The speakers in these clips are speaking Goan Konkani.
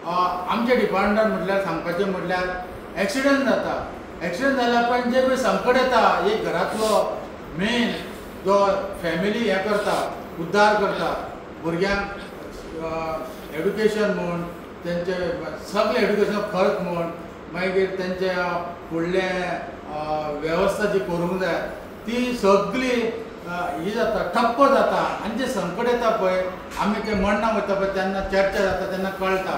आमच्या डिपार्टमेंटान म्हटल्यार सांगपाचें म्हटल्यार एक्सिडंट जाता. एक्सिडंट जाल्या उपरांत जे पळय संकट येता, एक घरांतलो मेन जो फॅमिली हें करता, उद्धार करता, भुरग्यांक एडुकेशन म्हूण, तेंचे सगळे एडुकेशन खर्च म्हूण, मागीर तेंच्या फुडलें वेवस्था जी करूंक जाय ती सगळी ही जाता, ठप्प जाता. आनी जें संकट येता पळय, आमी तें मरणाक वयता पळय तेन्ना चर्चा जाता, तेन्ना कळटा.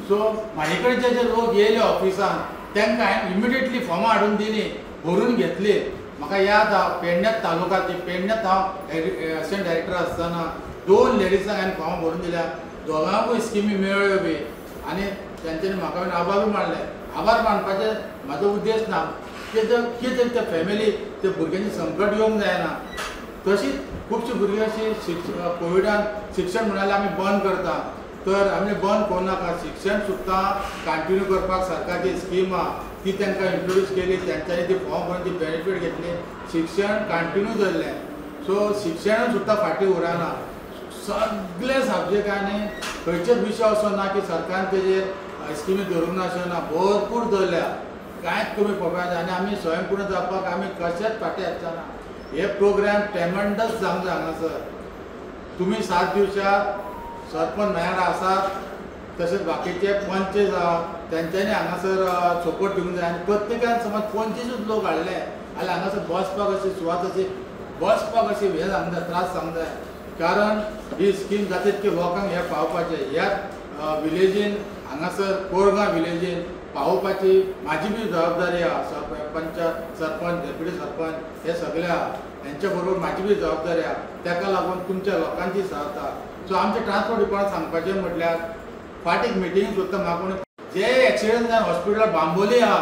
सो म्हाजे कडेन जे जे लोक येयले ऑफिसान तांकां हांवें इमिडिएटली फॉर्मां हाडून दिलीं, भरून घेतली. म्हाका याद आहा पेडण्यात तालुकाची, पेडण्यात हांव असिस्टंट डायरेक्टर आसतना 2 लेडिजांक हांवें फॉर्म भरून दिल्या, दोगांकूय स्किमी मेळ्ळ्यो बी आनी तेंच्यांनी म्हाका आभारूय मानले. आभार मानपाचें म्हाजो उद्देश ना, कितें त्या फॅमिली त्या भुरग्यांचें संकट येवंक जायना. तशीच खुबशीं भुरगीं अशीं कोविडान शिक्षण म्हणाल्यार आमी बंद करता, तर आमी बंद करूं नाका, शिक्षण सुद्दां कंटिन्यू करपाक सरकारची स्कीम आहा ती तांकां इंट्रोड्यूस केली, तेंच्यांनी ती फॉर्म भरून ती बेनिफीट घेतली, शिक्षण कंटिन्यू दवरलें. सो शिक्षण सुद्दां फाटीं उरना. सगळे सब्जेक्टांनी खंयचेच विशय असो ना की सरकारान तेजेर स्किमी धरूंक ना अशें ना, भरपूर दवरल्या, कांयच कमी पडपाक. आनी आमी स्वयंपूर्ण जावपाक आमी कशेंच फाटीं आसचे ना. हे प्रोग्राम ट्रेमेंडस जावंक जाय हांगासर. तुमी सात दिवशात सरपंच मेळ्ळा आसात, तशेंच बाकीचे पंचेस आहा तेंच्यांनी हांगासर सपोर्ट दिवंक जाय. आनी प्रत्येकान समज 25 लोक हाडले जाल्यार हांगासर बसपाक अशी सुवात, अशी बसपाक अशी हें सांगूंक जाय, त्रास सांगूंक जाय. कारण ही स्कीम जाता तितके लोकांक हें पावपाचें. ह्या विलेजीन हांगासर कोरगांव विलेजीन पावोवपाची म्हाजी बी जबाबदारी आहा. पंच, सरपंच, डेप्युटी सरपंच हे सगळे आहा, हेंच्या बरोबर म्हाजी बी जबाबदारी आहा. ताका लागून तुमच्या लोकांची साथ आहा. सो आमचें ट्रान्सपोर्ट डिपार्टमेंट सांगपाचें म्हटल्यार फाटीं एक मिटींग सुद्दां म्हाका कोणी जे एक्सिडंट जावन हॉस्पिटलार बांबोली आहा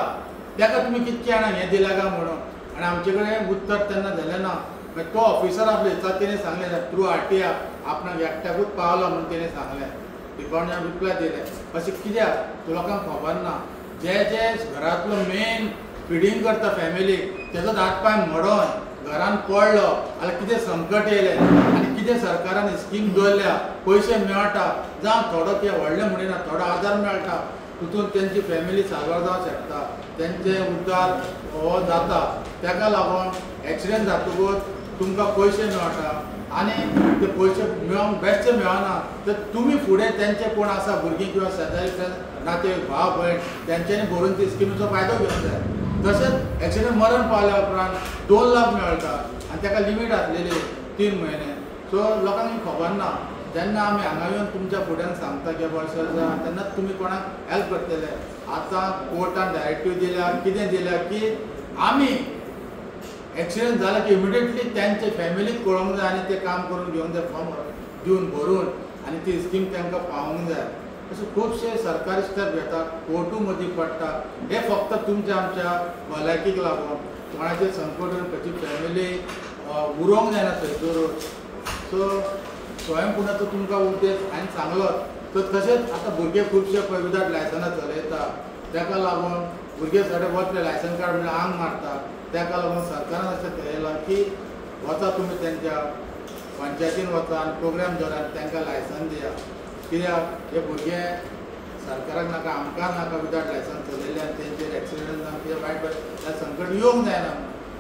ताका तुमी कितके जाणांक हें दिलां काय म्हणून, आनी आमचे कडेन उत्तर तेन्ना जालें ना. मागीर तो ऑफिसर आपले दिसा तेणें सांगलें थ्रू आरटीआर आपणाक एकट्याकूच पावला म्हणून तेणें सांगलें, डिपार्टमेंटान रिप्लाय दिलें. अशें कित्याक लोकांक खबर ना. जे जे घरांतलो मेन फिडींग करता फॅमिलीक तेजोच हात पांय मोडोन घरान पडलो जाल्यार कितें संकट येयलें आनी कितें सरकारान स्कीम दवरल्या, पयशे मेळटा, जावं थोडो कितें व्हडलें म्हणिना, थोडो आदार मेळटा, तितून तेंची फॅमिली साल्वार जावंक शकता, तेंचे उद्धार हो जाता. ताका लागून एक्सिडंट जातकूच तुमकां पयशे मेळटा आनी ते पयशे मेळोंक बेश्टे मेळना, तर तुमी फुडें तेंचे कोण आसा भुरगीं किंवा शेजारी नाते भाव भयण तेंच्यांनी भरून ती स्किमीचो फायदो घेवंक जाय. तशेंच एक्सिडंट मरण पावल्या उपरांत 2 लाख मेळटा आनी ताका लिमीट आसलेली 3 म्हयने. सो लोकांक खबर ना. जेन्ना आमी हांगा येवन तुमच्या फुड्यान सांगता की बाबा अशें आसा तेन्नाच तुमी कोणाक हेल्प करतले. आतां कोर्टान डायरेक्टीव दिल्या, कितें दिल्या की आमी एक्सिडंट जाला की इमिडिएटली तेंचे फॅमिलीक कळोवंक जाय आनी तें काम करून घेवंक जाय, फॉर्म दिवन भरून आनी ती स्कीम तांकां पावोवंक जाय. अशे खुबशे सरकारी स्टेप घेता, कोर्टूय मदीं पडटा. हे फक्त तुमच्या आमच्या भलायकीक लागून, कोणाचें संकट येवन खंयची फॅमिली उरोवंक जायना थंयसरूच. सो स्वयंपूर्णाचो तुमकां उद्देश हांवें सांगलोच. तर तशेंच आतां भुरगे खुबशे पळय विदाउट लायसनां चलयता, ताका लागून भुरगे सगळे वतले लायसन कार्ड म्हणल्यार आंग मारता. ताका लागून सरकारान अशें थरयलां की वचा तुमी तेंच्या पंचायतीन वचा आनी प्रोग्राम दवरा आनी तांकां लायसन दिया. कित्याक हे भुरगे सरकाराक नाका, आमकां नाका विदाउट लायसन चलयले आनी तेंचेर एक्सिडंट जावन कितें वायट वायट संकट येवंक जायना.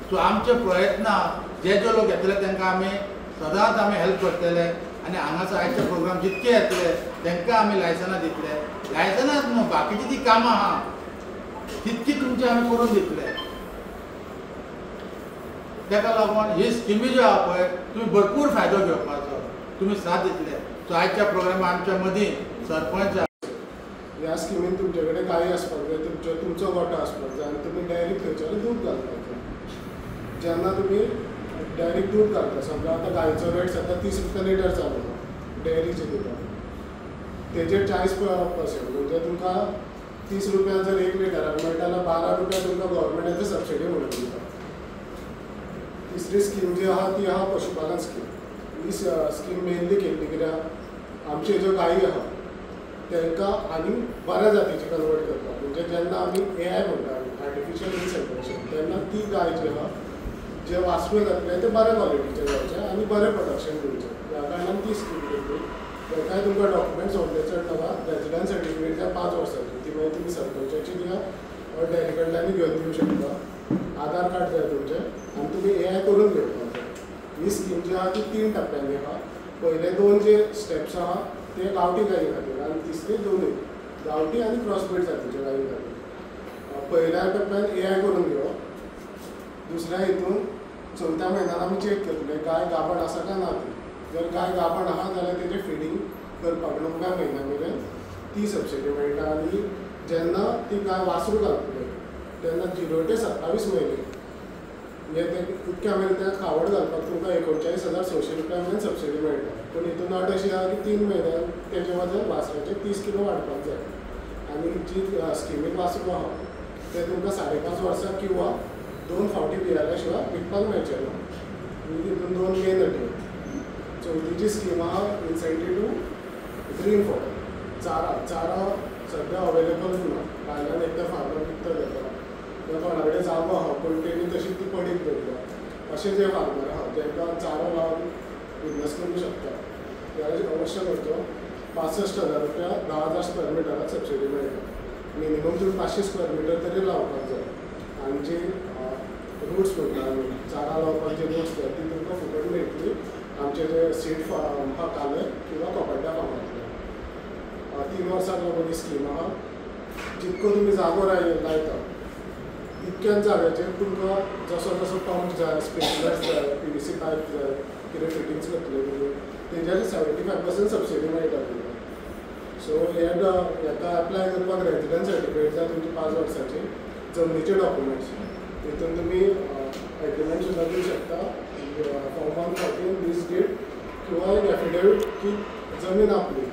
सो आमचे प्रयत्न जे जे लोक येतले तांकां आमी सदांच आमी हेल्प करतले आनी हांगासर आयचे प्रोग्राम जितके येतले तांकां आमी लायसनां दितले. लायसनांच न्हू, बाकीची जी कामां आहा तितकी तुमची आमी करून दितले. ताका लागून ही स्किमी ज्यो आहा पळय तुमी भरपूर फायदो घेवपाचो, तुमी साथ दितले. सो आयच्या प्रोग्रामा आमच्या मदीं सरपंच ह्या स्किमीन तुमचे कडेन गायी आसपाक जाय, तुमचो गोठो आसपाक जाय आनी तुमी डायरेक्ट थंयच्यान दूद घालपाक जाय. जेन्ना तुमी डायरेक्ट दूद घालता, समजा आतां गायचो रेट सद्या 30 रुपया लिटर चालू आसा डेअरीचे दुदाक, तेजेर 40% म्हणजे तुमकां 30 रुपया जर 1 लिटराक मेळटा जाल्यार 12 रुपया तुमकां गव्हर्मेंटाची सबसिडी म्हणून दिता. तिसरी स्कीम जी आहा ती आहा पशुपालन स्कीम. ही स्कीम मेनली केल्ली कित्याक आमच्यो ज्यो गायी आहा तांकां आनी बऱ्या जातीचे कन्वर्ट करपाक, म्हणजे जेन्ना आमी एआय म्हणटा आर्टिफिशियल इन्सेमिनेशन, तेन्ना ती गाय जी आहा जे वासरूं जातलें तें बऱ्या क्वॉलिटीचें जावचें आनी बरें प्रोडक्शन दिवचें. ह्या कारणान ती स्कीम केल्ली. ताकाय तुमकां डॉक्युमेंट्स व्हडले चड नाका, रेजिडंट सर्टिफिकेट जाय 5 तुमी सरपंचाची दिया वा डॅरी कडल्यानूय घेवन दिवंक शकता. आधार कार्ड जाय तुमचें आनी तुमी ए I करून घेवपाक जाय. ही स्कीम जी आहा ती 3 टप्प्यांनी आहा. पयले 2 जे स्टेप्स आहा ते गांवठी गायी खातीर आनी तिसरी दोनूय गांवठी आनी क्रॉसब्रीड जातीच्या गायी खातीर. पयल्या टप्प्यान ए I करून घेवप, दुसऱ्या हितून चवथ्या म्हयन्यान आमी चॅक करतले गाय गाभण आसा काय ना ती. जर गाय गाभण आहा जाल्यार तेजें फिडींग करपाक 9व्या म्हयन्या मेरेन ती सबसिडी मेळटा. आनी जेन्ना ती गाय वासरूं घालतले तेन्ना 0 ते 27 म्हयने म्हणजे ते इतक्या मेरेन त्या खावड घालपाक तुमकां 39,600 रुपया मेरेन सबसिडी मेळटा. पूण हितून अट अशी आहा की 3 म्हयन्यान तेजें वजन वासराचें 30 किलो वाडपाक जाय. आनी जी स्किमीक वासरूं आहा तें तुमकां 5.5 वर्सां किंवा 2 फावटी वियाल्या शिवाय विकपाक मेळचें ना. तितून 2 मेन अटी. चवथीची स्कीम आहा इन्सेंटीव टू ग्रीन फॉर चारा. चारो सद्या अवेलेबल ना, भायल्यान एकदां फार्मर विकतो घेता किंवा कोणा कडेन जागो आहा पूण तेणी तशी ती पडीक दवरल्या. अशे जे फार्मर आहा जांकां चारो लावन बिजनस करूंक शकता जाल्यार अवश्य करचो. 65,000 रुपया 10,000 स्क्वेअर मिटराक सबसिडी मेळटा. मिनिमम तुमी 500 स्क्वेअर मिटर तरी लावपाक जाय. आनी जी रूट्स म्हणटा आमी चारा लावपाक जे रूट्स जाय ती तुमकां फुकट मेळटली आमचे जे सीड फार्म आहा काले किंवा कोपाड्या फार्मांतल्यान. 3 वर्सांक लागून ही स्कीम आहा. जितको तुमी जागो लायता तितक्याच जाग्याचेर तुमकां जसो जसो पंप जाय, स्प्रिंकलर्स जाय, PVC pipe जाय, कितें फिटिंग्स करतले तुमी तेजेर 75% सबसिडी मेळटा तुमकां. सो हे हेका एप्लाय करपाक रेजिडंट सर्टिफिकेट जाय तुमची 5 वर्सांची, जमनीचे डॉक्युमेंट्स, तितून तुमी एग्रीमेंट सुद्दां दिवं शकता, फॉर्म 114 लीज डीड किंवा एक एफिडेवीट की जमीन आपली,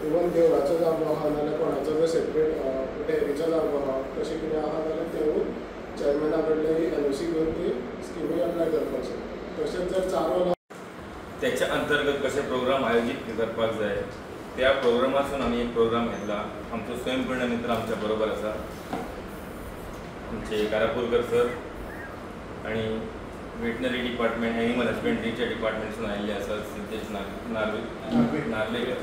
इवन देवळाचो जागो आहा नाजाल्यार कोणाचो जर सेपरेट डेअरीचो जागो आहा तशें कितें आहा जाल्यार तेवूय चेअरमॅना कडले NOC घेवन ती स्किमी अप्लाय करपाक शकता. तशेंच जर चारो त्याच्या अंतर्गत कशे प्रोग्राम आयोजीत करपाक जाय त्या प्रोग्रामासून आमी एक प्रोग्राम घेतला. आमचो स्वयंपूर्ण मित्र आमच्या बरोबर आसा, आमचे कारापूरकर सर आनी वेटनरी डिपार्टमेंट एनिमल हजबंड्रीच्या डिपार्टमेंटसून आयिल्ले आसा सिद्धेश नार्वेकर.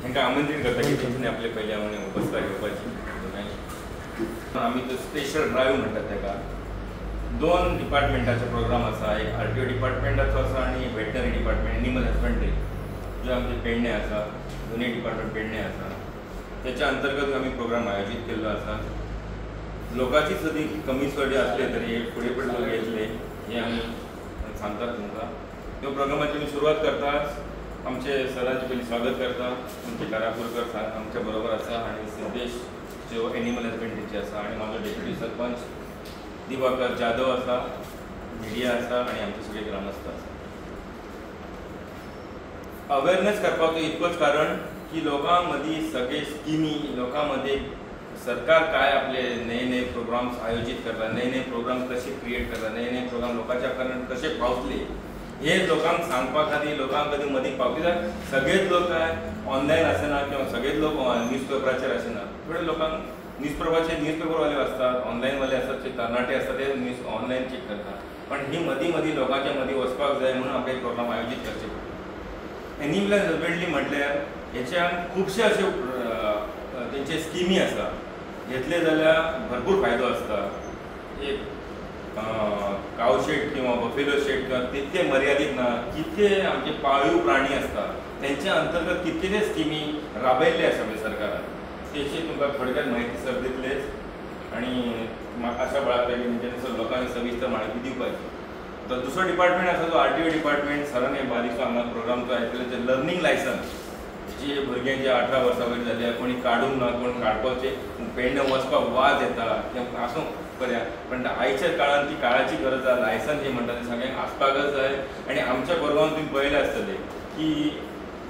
हांकां आमंत्रीत करता की तेंच्यांनी आपले पयले आमी बसका घेवपाची. आमी तो स्पेशल ड्रायव्ह म्हणटात ताका. 2 डिपार्टमेंटाचे प्रोग्राम आसा, एक RTO डिपार्टमेंटाचो आसा आनी एक वेटनरी डिपार्टमेंट एनिमल हजबंड्री जो आमचे पेडणे आसा, दोनूय डिपार्टमेंट पेडणे आसा. त्याच्या अंतर्गत आमी प्रोग्राम आयोजीत केल्लो आसा. लोकांची सदी कमी चड आसले तरी फुडें फुडें लोक येतले हें आमी सांगतात तुमकां. ह्या प्रोग्रामाची आमी सुरवात करतात. आमचे सरांचे पयलीं स्वागत करता. आमचे कारापूरकर आमच्या बरोबर आसा आनी सिद्धेश जो एनिमल हजबंड्रीचे आसा आनी म्हाजो डेप्युटी सरपंच दिवाकर जाधव आसा, मिडिया आसा आनी आमचे सगळे ग्रामस्थ आसा. अवेरनेस करपाचो इतकोच कारण की लोकां मदीं सगळे स्किमी, लोकां मदीं सरकार काय आपले नये नये प्रोग्राम्स आयोजीत करता, नये नये प्रोग्राम कशे क्रिएट करता, नये नये प्रोग्राम लोकांच्या पर्यंत कशे पावतले हे लोकांक सांगपा खातीर, लोकांक कदी मदीं पावतले. कित्याक सगळेच लोक काय ऑनलायन आसना किंवा सगळेच लोक न्यूज पेपराचेर आसना. थोडे लोकांक न्यूज पेपराचेर न्यूज पेपरवाले आसतात, ऑनलायनवाले आसतात, जे तरणाटे आसतात ते न्यूज ऑनलायन चॅक करतात. पण ही मदीं मदीं लोकांच्या मदीं वचपाक जाय म्हणून आमकां एक प्रोग्राम आयोजीत करचे पडटा. एनिमल हजबंड्री म्हटल्यार हेच्यान खुबशे अशे तेंचे स्किमी आसा, घेतले जाल्यार भरपूर फायदो आसता. एक कावशेड किंवा बफेलो शेड किंवा तितके मर्यादीत ना, कितके आमचे पाळीव प्राणी आसता तेंच्या अंतर्गत कितके स्किमी राबयल्ले आसा म्हणजे सरकारान. तेची तुमकां थोडक्यात म्हायती सर दितलेच आनी म्हाका आशा बाळगता की तेंच्यांनी सर लोकांनी सविस्तर म्हायती दिवपाची. तर दुसरो डिपार्टमेंट आसा तो RTO department. सरान हे बारीकसो हांगा प्रोग्राम तो आयकले जे लर्नींग लायसन्स जे भुरग्यांक जे 18 वर्सां वयर जाले कोणी काडूंक ना, कोण काडपाचे पेडणे वचपाक वाज येता तें आसूं बऱ्या, पण आयच्या काळान ती काळाची गरज आसा. लायसन्स जें म्हणटा तें सगळ्यांक आसपाकच जाय. आनी आमच्या गोरवान तुमी पळयलें आसतलें की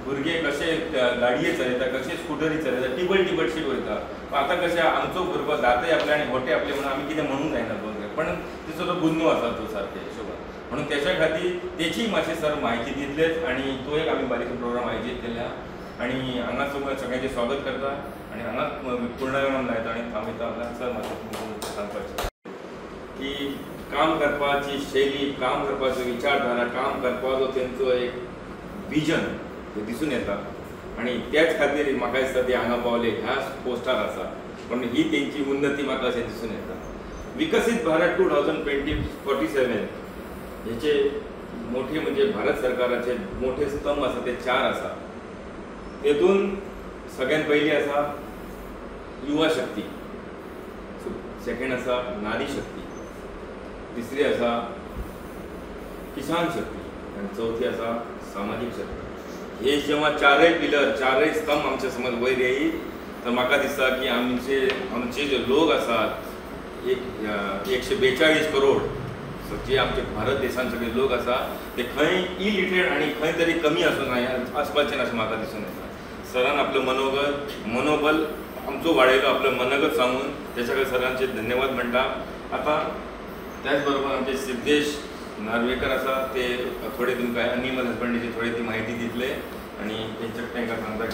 भुरगे कशे गाडये चलयता, कशे स्कुटरी चलयता, टिबल टिबल शीट वयता. आतां कशें आमचो भुरगो दांतय आपले आनी होटे आपले म्हणून आमी कितें म्हणूंक जायना बंद, पण तिचो तो गुन्नो आसा तो सारके हिशोबान. म्हणून तेच्या खातीर तेची मातशी सर म्हायती दितलेच आनी तो एक आमी बारीक प्रोग्राम आयोजीत केल्या आनी हांगा सगळ्यांचें स्वागत करता आनी हांगा पूर्णविराम लायता आनी थांबयता. सर मातशें सांगपाचें की काम करपाची शैली, काम करपाचो विचारधारा, काम करपाचो तेंचो एक विजन दिसून येता आनी त्याच खातीर म्हाका दिसता ते हांगा पावले, ह्या पोस्टार आसा. पण ही तेंची उन्नती म्हाका अशें दिसून येता. विकसीत भारत 2047 हेचे मोठे म्हणजे भारत सरकाराचे मोठे स्तंभ आसा ते 4 आसा. तेतून सगळ्यात पयली आसा युवा शक्ती, सेकंड आसा नारी शक्ती, तिसरी आसा किसान शक्ती आनी चवथी आसा सामाजीक शक्ती. हे जेव्हा चारय पिलर, चारय स्तंभ आमच्या समज वयर येयत तर म्हाका दिसता की आमचे आमचे जे लोक आसात 142 करोड जे आमचे भारत देशान सगळे लोक आसा ते खंय इलिटरेट आनी खंय तरी कमी आसूं आसपाचें अशें म्हाका दिसून येता. सरान आपलं मनोगत मनोबल आमचो वाडयलो, आपलं मनोगत सांगून त्याच्या खातीर सरांचे धन्यवाद म्हणटा. आतां त्याच बरोबर आमचे सिद्धेश नार्वेकर आसा ते थोडे तुमकां एनिमल हजबंडरीची थोडी ती म्हायती दितले आनी तेंच्या तांकां सांगता.